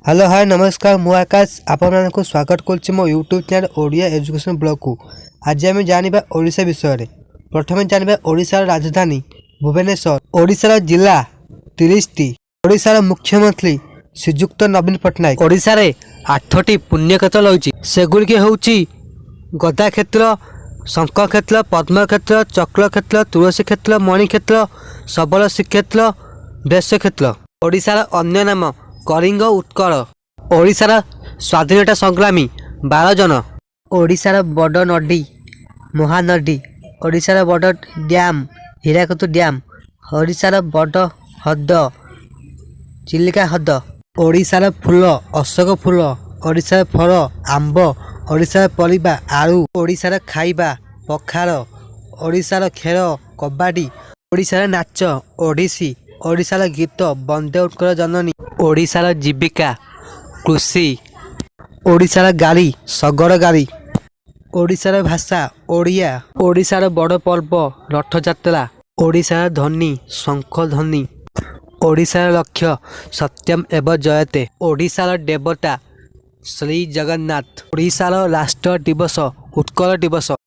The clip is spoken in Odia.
ହ୍ୟାଲୋ, ହାଏ, ନମସ୍କାର। ମୁଁ ଆକାଶ, ଆପଣମାନଙ୍କୁ ସ୍ୱାଗତ କରୁଛି ମୋ ୟୁଟ୍ୟୁବ୍ ଚ୍ୟାନେଲ୍ ଓଡ଼ିଆ ଏଜୁକେସନ୍ ବ୍ଲଗ୍କୁ। ଆଜି ଆମେ ଜାଣିବା ଓଡ଼ିଶା ବିଷୟରେ। ପ୍ରଥମେ ଜାଣିବା ଓଡ଼ିଶାର ରାଜଧାନୀ ଭୁବନେଶ୍ୱର। ଓଡ଼ିଶାର ଜିଲ୍ଲା 30ଟି। ଓଡ଼ିଶାର ମୁଖ୍ୟମନ୍ତ୍ରୀ ଶ୍ରୀଯୁକ୍ତ ନବୀନ ପଟ୍ଟନାୟକ। ଓଡ଼ିଶାରେ ଆଠଟି ପୁଣ୍ୟକ୍ଷେତ୍ର ରହିଛି। ସେଗୁଡ଼ିକ ହେଉଛି ଗଦାକ୍ଷେତ୍ର, ଶଙ୍ଖକ୍ଷେତ୍ର, ପଦ୍ମକ୍ଷେତ୍ର, ଚକ୍ରକ୍ଷେତ୍ର, ତୁଳସୀ କ୍ଷେତ୍ର, ମଣିକ୍ଷେତ୍ର, ଶବର ଶ୍ରୀକ୍ଷେତ୍ର, ବେଶକ୍ଷେତ୍ର। ଓଡ଼ିଶାର ଅନ୍ୟ ନାମ କଳିଙ୍ଗ, ଉତ୍କଳ। ଓଡ଼ିଶାର ସ୍ୱାଧୀନତା ସଂଗ୍ରାମୀ 12 ଜଣ। ଓଡ଼ିଶାର ବଡ଼ ନଦୀ ମହାନଦୀ। ଓଡ଼ିଶାର ବଡ଼ ଡ୍ୟାମ୍ ହୀରାକୁଦ ଡ୍ୟାମ୍। ଓଡ଼ିଶାର ବଡ଼ ହ୍ରଦ ଚିଲିକା ହ୍ରଦ। ଓଡ଼ିଶାର ଫୁଲ ଅଶୋକ ଫୁଲ। ଓଡ଼ିଶାର ଫଳ ଆମ୍ବ। ଓଡ଼ିଶାର ପରିବା ଆଳୁ। ଓଡ଼ିଶାର ଖାଇବା ପଖାଳ। ଓଡ଼ିଶାର ଖେଳ କବାଡ଼ି। ଓଡ଼ିଶାର ନାଚ ଓଡ଼ିଶୀ। ଓଡ଼ିଶାର ଗୀତ ବନ୍ଦେ ଉତ୍କଳ ଜନନୀ। ଓଡ଼ିଶାର ଜୀବିକା କୃଷି। ଓଡ଼ିଶାର ଗାଡ଼ି ଶଗଡ଼ ଗାଡ଼ି। ଓଡ଼ିଶାର ଭାଷା ଓଡ଼ିଆ। ଓଡ଼ିଶାର ବଡ଼ ପର୍ବ ରଥଯାତ୍ରା। ଓଡ଼ିଶାର ଧ୍ୱନି ଶଙ୍ଖ ଧ୍ୱନି। ଓଡ଼ିଶାର ଲକ୍ଷ୍ୟ ସତ୍ୟମ ଏବ ଜୟତେ। ଓଡ଼ିଶାର ଦେବତା ଶ୍ରୀ ଜଗନ୍ନାଥ। ଓଡ଼ିଶାର ରାଷ୍ଟ୍ର ଦିବସ ଉତ୍କଳ ଦିବସ।